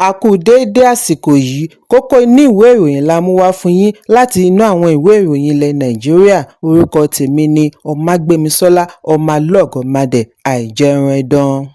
A kú déédé àsìkò yìí. Kókó inú ìwé ìròyìn la mú wá fún yín láti inú àwọn ìwé ìròyìn ilẹ̀ Nàìjíríà. Orúkọ tèmi ni Ọmágbémisọ́lá Ọmọlọ́gọ̀mádẹ Àìjẹunẹdàn.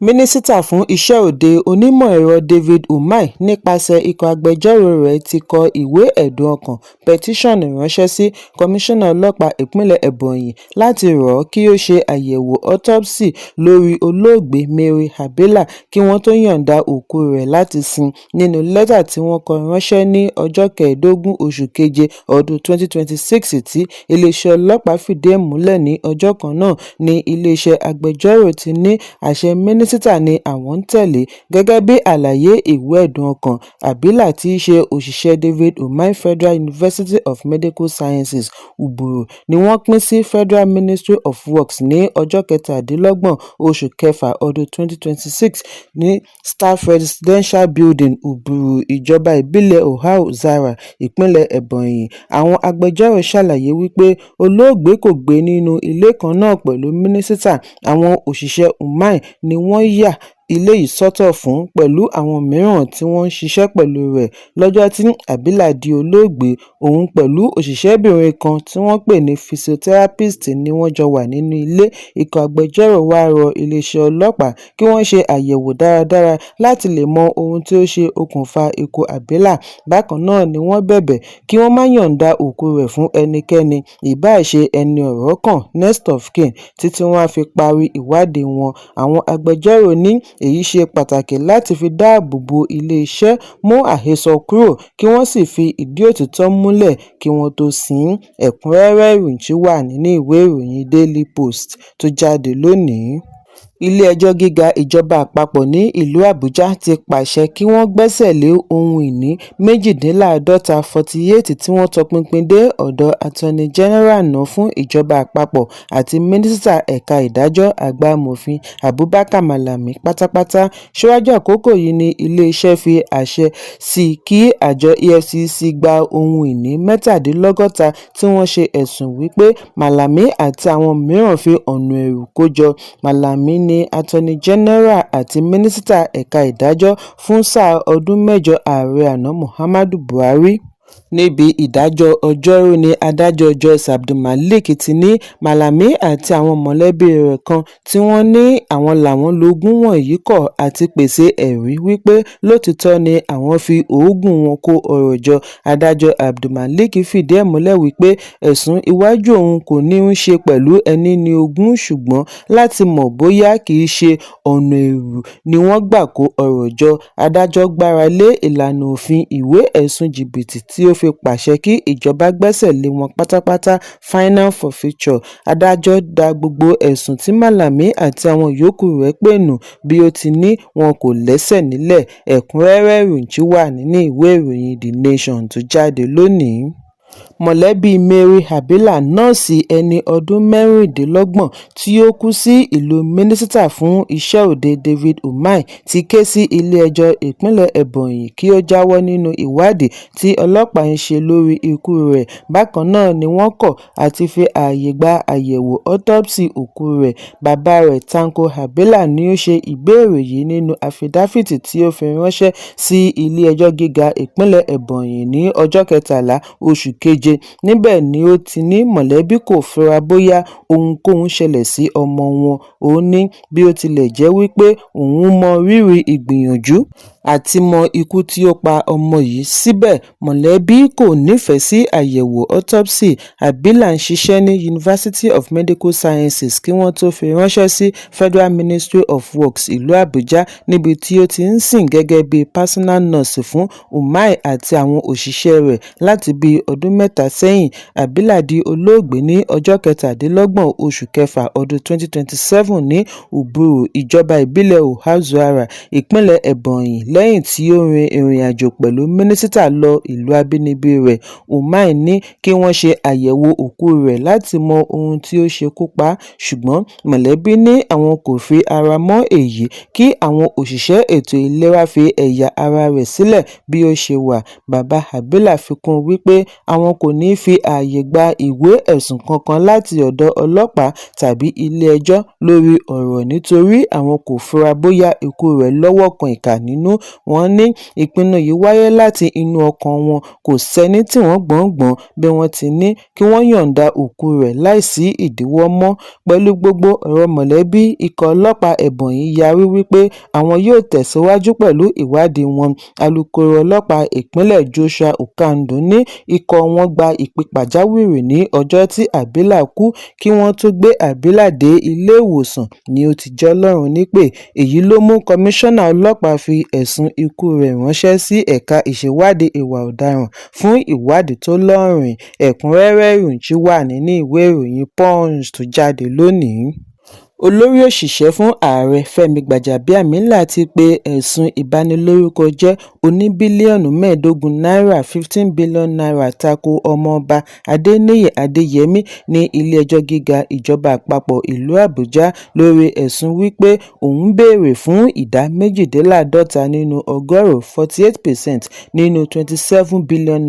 Mínísítà fún Iṣẹ́ Òde, Onímọ̀-ẹ̀rọ David Umahi, nípasẹ̀ ikọ̀ agbẹjọ́rò rẹ̀ ti kọ ìwé ẹ̀dùn ọkàn petition ránṣẹ́ sí Kọmíṣánná Ọlọ́pàá Ìpínlẹ̀ Ebonyi láti rọ̀ ọ́ kí ó ṣe àyẹ̀wò autopsy lórí olóògbé Mary Habila kí wọ́n tó yọ̀ǹda òkú rẹ̀ láti sin. Nínú lẹ́tà tí wọ́n kọ ránṣẹ́ ní ọjọ́ 15 oṣù keje ọdún 2026 tí iléeṣẹ́ ọlọ́pàá fìdí ẹ̀ múlẹ̀ ní ọjọ́ kan náà ní iléeṣẹ́ agbẹjọ́rò ti ní àṣẹ mínísítà ni àwọn ń tẹ̀lé. Gẹ́gẹ́ bí àlàyé ìwé ẹ̀dùn ọkàn, Habila tí í ṣe òṣìṣẹ́ David Umahi Federal University of Medical Sciences, Uburu, ni wọ́n pín sí Federal Ministry of Works ní ọjọ́ 27 oṣù kẹfà ọdún 2026 ní Staff Residential Building, Uburu, ìjọba ìbílẹ̀ Ohaozara, ìpínlẹ̀ Ebonyi. Àwọn agbẹjọ́rò ṣàlàyé wípé olóògbé kò gbé nínú ilé kan náà pẹ̀lú mínísítà, àwọn òṣìṣẹ́ Umahi ni wọ́n ya ilé yìí sọ́tọ̀ fún pẹ̀lú àwọn mìíràn tí wọ́n ń ṣiṣẹ́ pẹ̀lú rẹ̀. Lọ́jọ́ tí Habila di olóògbé, òun pẹ̀lú òṣìṣẹ́bìnrin kan tí wọ́n pè ní physiotherapist ni wọ́n jọ wà nínú ilé. Ikọ̀ agbẹjọ́rò wá rọ iléeṣẹ́ ọlọ́pàá kí wọ́n ṣe àyẹ̀wò dáradára láti lè mọ ohun tí ó ṣe okùnfà ikú Habila. Bákan náà ni wọ́n bẹ̀bẹ̀ kí wọ́n má yọ̀ǹda òkú rẹ̀ fún ẹnikẹ́ni, ìbáà ṣe ẹni ọ̀rọ̀ kàn, next of kin, títí wọ́n á fi parí ìwádìí wọn. Àwọn agbẹjọ́rò ní èyí ṣe pàtàkì láti fi dáàbò bo iléeṣẹ́, mú àhesọ kúrò kí wọ́n sì fi ìdí òtítọ́ múlẹ̀ kí wọ́n tó sin ín. Ẹ̀kúnrẹ́rẹ́ ìròyìn ṣì wà nínú ìwé ìròyìn Daily Post tó jáde lónìí. Ilé-ẹjọ́ Gíga Ìjọba Àpapọ̀ ní ìlú Àbújá ti pàṣẹ kí wọ́n gbẹ́sẹ̀ lé ohun ìní 48, 48 tí wọ́n tọpinpin dé ọ̀dọ̀ Attorney General àná fún ìjọba àpapọ̀ àti mínísítà ẹ̀ka ìdájọ́, àgbà amòfin Abubakar Malami pátápátá. Síwájú àkókò yìí ní iléeṣẹ́ fi àṣẹ sí kí àjọ EFCC gba ohun ìní 67 tí wọ́n ṣe ẹ̀sùn wípé Malami àti àwọn mìíràn fi ọ̀nà èrú kó jọ. Malami ní Attorney General àti mínísítà ẹ̀ka ìdájọ́ fún sáà ọdún mẹ́jọ ààrẹ àná Muhammadu Buhari. Níbi ìdájọ́ Ọjọ́rú ní adájọ́ Joyce Abdulmalik ti ní Malami àti àwọn mọ̀lẹ́bí rẹ̀ kan tí wọ́n ní àwọn làwọn lógún wọ̀nyí kọ̀ àti pèsè ẹ̀rí wípé lótìítọ́ ni àwọn fi òógùn wọn kó ọrọ̀ jọ. Adájọ́ Abdulmalik fìdí ẹ̀ múlẹ̀ wípé ẹ̀sùn iwájú òun kò ní í ṣe pẹ̀lú ẹni ní ogún, ṣùgbọ́n láti mọ̀ bóyá kì í ṣe ọ̀nà èrú ni wọ́n gbà kó ọrọ̀ jọ. Adájọ́ gbára lé ìlànà òfin ìwé ẹ̀sùn jìbìtì tí ó fi pàṣẹ kí ìjọba gbẹ́sẹ̀ lé wọn pátápátá, final forfeiture. Adájọ́ da gbogbo ẹ̀sùn tí Malami àti àwọn yòókù rẹ̀ pè nù bí ó ti ní wọn kò lẹ́sẹ̀ nílẹ̀. Ẹ̀kúnrẹ́rẹ́ ìròyìn ṣì wà nínú ìwé ìròyìn The Nation tó jáde lónìí. Mọ̀lẹ́bí Mary Habila, nọ́ọ̀sì ẹni ọdún 26 tí ó kú sí ìlú mínísítà fún iṣẹ́ òde David Umahi ti ké sí ilé-ẹjọ́ ìpínlẹ̀ Ebonyi kí ó jáwọ́ nínú ìwádìí tí ọlọ́pàá ń ṣe lórí ikú rẹ̀. Bákan náà ni wọ́n kọ̀ àti fi ààyè gba àyẹ̀wò autopsy òkú rẹ̀. Bàbá rẹ̀, Tanko Habila, ni ó ṣe ìbéèrè yìí nínú àfidáfítì tí ó fi ránṣẹ́ sí ilé-ẹjọ́ gíga ìpínlẹ̀ Ebonyi ní ọjọ́ 13 oṣù keje. Níbẹ̀ ni ó ti ní mọ̀lẹ́bí kò fura bóyá ohunkóhun ṣẹlẹ̀ sí ọmọ wọn. Ó ní bí ó tilẹ̀ jẹ́ wípé òun mọ rírì ìgbìyànjú àti mọ ikú tí ó pa ọmọ yìí, síbẹ̀ mọ̀lẹ́bí kò nífẹ̀ẹ́ sí àyẹ̀wò autopsy. Habila ń ṣiṣẹ́ ní University of Medical Sciences kí wọ́n tó fi ránṣẹ́ sí Federal Ministry of Works, ìlú Àbújá, níbi tí ó ti ń sìn gẹ́gẹ́ bí personal nurse fún Umahi àti àwọn òṣìṣẹ́ rẹ̀ láti bí ọdún 3 sẹ́yìn. Habila di olóògbé ní ọjọ́ 27 oṣù kẹfà ọdún 2027 ní Uburu, ìjọba ìbílẹ̀ Ohaozara, ìpínlẹ̀ Ebonyi, lẹ́yìn tí ó rin ìrìnàjò pẹ̀lú mínísítà lọ ìlú abínibí rẹ̀. Umahi ní kí wọ́n ṣe àyẹ̀wò òkú rẹ̀ láti mọ ohun tí ó ṣekú pa á, ṣùgbọ́n mọ̀lẹ́bí ní àwọn kò fi ara mọ́ èyí kí àwọn òṣìṣẹ́ ètò ìlera fi ẹ̀yà ara rẹ̀ sílẹ̀ bí ó ṣe wà. Bàbá Habila fi kún un wípé àwọn kò ní fi ààyè gba ìwé ẹ̀sùn kankan láti ọ̀dọ̀ ọlọ́pàá tàbí ilé-ẹjọ́ lórí ọ̀rọ̀ nítorí àwọn kò fura bóyá ikú rẹ̀ lọ́wọ́ kan ìkà nínú. Wọ́n ní ìpinnu yìí wáyé láti inú ọkàn wọn, kò sẹ́ni tí wọ́n gbọ̀ngbọ̀n bí wọ́n ti ní kí wọ́n yọ̀ǹda òkú rẹ̀ láì sí ìdíwọ́ mọ́. Pẹ̀lú gbogbo ọ̀rọ̀ mọ̀lẹ́bí, ikọ̀ ọlọ́pàá Ebonyi yarí wípé àwọn yóò tẹ̀síwájú pẹ̀lú ìwádìí wọn. Alūkkóró ọlọ́pàá ìpínlẹ̀ Joshua Ukandu ní ikọ̀ wọn gba ìpè pàjáwìrì ní ọjọ́ tí Abila kú. Kí wọ́n tóó gbé Abila dé iléèwòsàn ni ó ti jọlọ́run nípè. Èyí ló mú kọmíṣánná ọlọ́pàá fi ẹ̀sùn ikú rẹ̀ ránṣẹ́ sí ẹ̀ka ìṣèwádìí ìwà ọ̀daràn fún ìwádìí tó lóòrìn. Ẹ̀kúnrẹ́rẹ́ ìròyìn wà nínú ìwé ìròyìn Punch tó jáde lónìí. Olórí òṣìṣẹ́ fún Ààrẹ Fẹ́mi Gbàjàbíàmílà ti pe ẹ̀sùn ìbanilórúkọjẹ́ oní bílíọ̀nù 15 náírà ₦15 billion tako Ọmọọba Adẹniyí Adéyẹmi ní ilé-ẹjọ́ gíga ìjọba àpapọ̀ ìlú Àbújá lórí ẹ̀sùn wípé òun béèrè fún ìdá 48 nínú ọgọ́rùn-ún 48% nínú ₦27 billion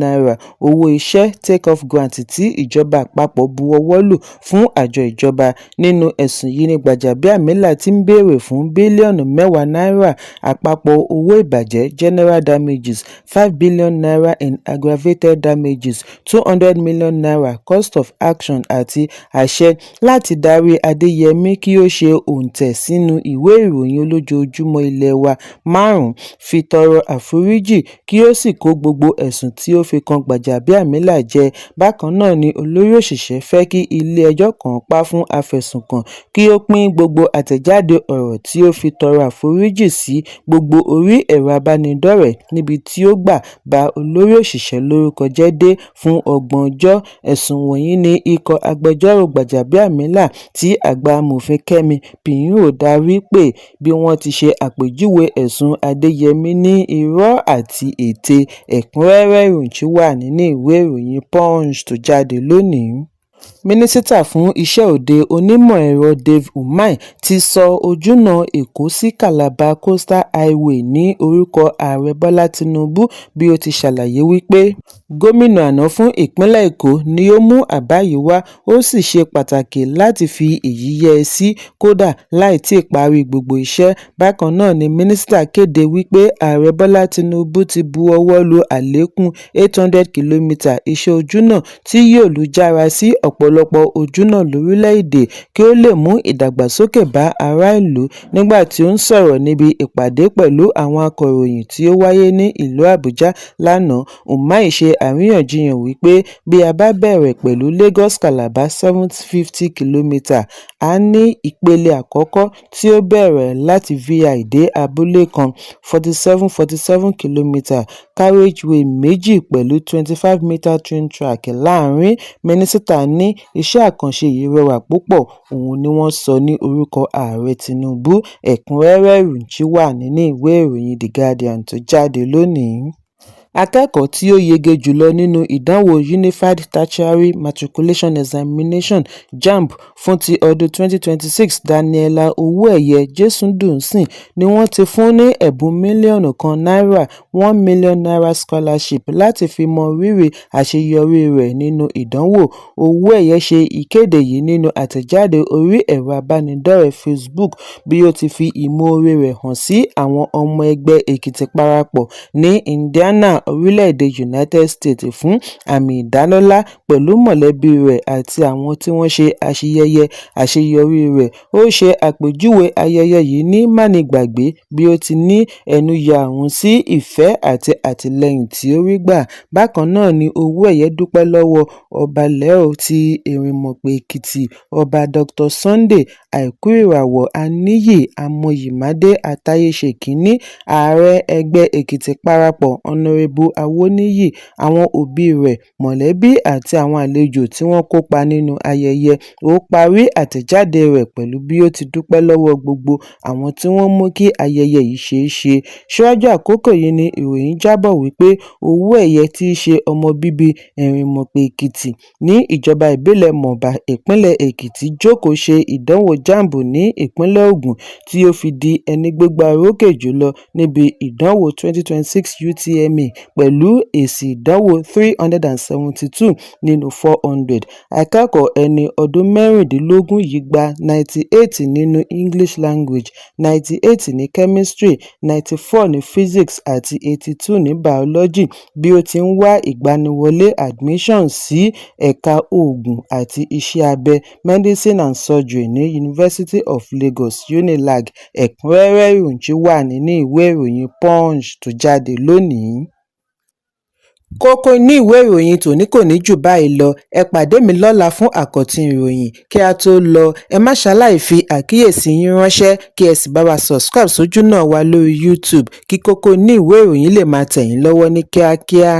owó iṣẹ́ take-off grant tí ìjọba àpapọ̀ buwọ́ lù fún àjọ ìjọba. Nínú ẹ̀sùn yìí ní Gbàjàbíàmílà ti ń béèrè fún bílíọ̀nù 10 náírà àpapọ̀ owó ìbàjẹ́ general damages, ₦5 billion in aggravated damages, ₦200 million cost of action àti àṣẹ láti darí Adéyẹmi kí ó ṣe òǹtẹ̀ sínú ìwé ìròyìn olójoojúmọ́ ilé wa márùn-ún fi tọrọ àforíjì kí ó sì kó gbogbo ẹ̀sùn tí ó fi kan Gbàjàbíàmílà jẹ. Bákan náà ni olórí òṣìṣẹ́ fẹ́ kí ilé-ẹjọ́ kànńpá fún afẹ̀sùnkàn kí ó pín gbogbo àtẹ̀jáde ọ̀rọ̀ tí ó fi tọrọ àforíjì sí gbogbo orí ẹ̀rọ ìbánidọ́rẹ̀ẹ́ níbi tí ó gbà ba olórí òṣìṣẹ́ lórúkọ jẹ́ dé fún ọgbọ̀n ọjọ́. Ẹ̀sùn wọ̀nyí ni ikọ̀ agbẹjọ́rò Gbàjàbíàmílà tí àgbà amòfin Kẹ́mi Pìhìnrò darí pè bí wọ́n ti ṣe àpèjúwe ẹ̀sùn Adéyẹmi ní irọ́ àti ète. Ẹ̀kúnrẹ́rẹ́ ìròyìn wà nínú ìwé ìròyìn Punch tó jáde lónìí. Mínísítà fún Iṣẹ́ Òde Onímọ̀-ẹ̀rọ Dave Umahi ti sọ ojúnà Èkó sí Calabar Coastal Highway ní orúkọ Ààrẹ Bọ́lá Tinubu bí ó ti ṣàlàyé wípé gómìnà àná fún ìpínlẹ̀ Èkó ni ó mú àbá yìí wá, ó sì ṣe pàtàkì láti fi èyí yẹ́ ẹ sí kódà láì tíì parí gbogbo iṣẹ́. Bákan náà ni mínísítà kéde wípé Ààrẹ Bọ́lá Tinubu ti bu ọwọ́ lu àlékún 800 kìlómítà iṣẹ́ ojúnà tí yóò lu jára sí ọ̀pọ̀lọpọ̀ ojúnà lórílẹ̀-èdè kí ó lè mú ìdàgbàsókè bá ará ìlú. Nígbà tí ó ń sọ̀rọ̀ níbi ìpàdé pẹ̀lú àwọn akọ̀ròyìn tí ó wáyé ní ìlú Àbújá lánàá, Umahi ṣe àríyànjiyàn wípé bí a bá bẹ̀rẹ̀ pẹ̀lú Lagos-Calabar 750 kìlómítà, a ní ìpele àkọ́kọ́ tí ó bẹ̀rẹ̀ láti VI dé Abúlé kan 47 47 kìlómítà, carriageway méjì pẹ̀lú 25-metre twin track láàárín. Mínísítà ní iṣẹ́ àkànṣe yìí rẹwà púpọ̀, òun ni wọ́n sọ ní orúkọ Ààrẹ Tinubu. Ẹ̀kúnrẹ́rẹ́ ìròyìn wà nínú ìwé ìròyìn The Guardian tó jáde lónìí. Akẹ́kọ̀ọ́ tí ó yege jùlọ nínú ìdánwò Unified Tertiary Matriculation Examination (JAMB) fún ti ọdún 2026, Daniella Owóẹ̀yẹ Jésúdùnńsìn, ni wọ́n ti fún ní ẹ̀bùn mílíọ̀nù kan náírà ₦1 million scholarship láti fi mọ rírì àṣeyọrí rẹ̀ nínú ìdánwò. Owóẹ̀yẹ ṣe ìkéde yìí nínú àtẹ̀jáde orí ẹ̀rọ ìbánidọ́rẹ̀ẹ́ Facebook bí ó ti fi ìmoore rẹ̀ hàn sí àwọn ọmọ ẹgbẹ́ Èkìtì Parapọ̀ ní Indiana, orílẹ̀-èdè United States fún àmì ìdálọ́lá pẹ̀lú mọ̀lẹ́bí rẹ̀ àti àwọn tí wọ́n ṣe ayẹyẹ àṣeyọrí rẹ̀. Ó ṣe àpèjúwe ayẹyẹ yìí ní mánigbàgbé bí ó ti ní ẹnu ya òun sí ìfẹ́ àti àtìlẹ́yìn tí ó rí gbà. Bákan náà ni Owóẹ̀yẹ dúpẹ́ lọ́wọ́ Ọbalẹ́ò ti Erinmọ̀pẹ̀ Èkìtì, Ọba Dr. Sunday Àìkúìràwọ̀ Àníyì Àmọ̀yìmádé Àtayéṣe Kínní, Ààrẹ ẹgbẹ́ Èkìtì Parapọ̀ Honorébù Awoniyi, àwọn òbí rẹ̀, mọ̀lẹ́bí àti àwọn àlejò tí wọ́n kópa nínú ayẹyẹ. Ó parí àtẹ̀jáde rẹ̀ pẹ̀lú bí ó ti dúpẹ́ lọ́wọ́ gbogbo àwọn tí wọ́n mú kí ayẹyẹ yìí ṣeé ṣe. Síwájú àkókò yìí ni ìròyìn jábọ̀ wípé Owóẹ̀yẹ tí í ṣe ọmọ bíbí Erinmọ̀pẹ̀ Èkìtì ní ìjọba ìbílẹ̀ Mọ̀bà, ìpínlẹ̀ Èkìtì jókòó ṣe ìdánwò JAMB ní ìpínlẹ̀ Ògùn tí ó fi di ẹní gbégbá orókè jùlọ níbi ìdánwò 2026 UTME pẹ̀lú èsì ìdánwò 372 nínú 400. Akẹ́kọ̀ọ́ ẹni ọdún 16 yìí gba 98 nínú English Language, 98 ní Chemistry, 94 ní Physics àti 82 ní Biology bí ó ti ń wá ìgbaniwọlé admission sí ẹ̀ka Oògùn àti Iṣẹ́ Abẹ Medicine and Surgery ní University of Lagos (UNILAG). Ẹ̀kúnrẹ́rẹ́ ìròyìn wà nínú ìwé ìròyìn Punch tó jáde lónìí. Kókó inú ìwé ìròyìn tòní kò ní jù báyìí lọ. Ẹ pàdé mi lọ́la fún àkọ́tún ìròyìn. Kí a tó lọ, ẹ má ṣaláì fi àkíyèsí yín ránṣẹ́, kí ẹ sì bá wa subscribe sójúnà wa lórí YouTube kí kókó inú ìwé ìròyìn lè máa tẹ̀ yín lọ́wọ́ ní kíákíá.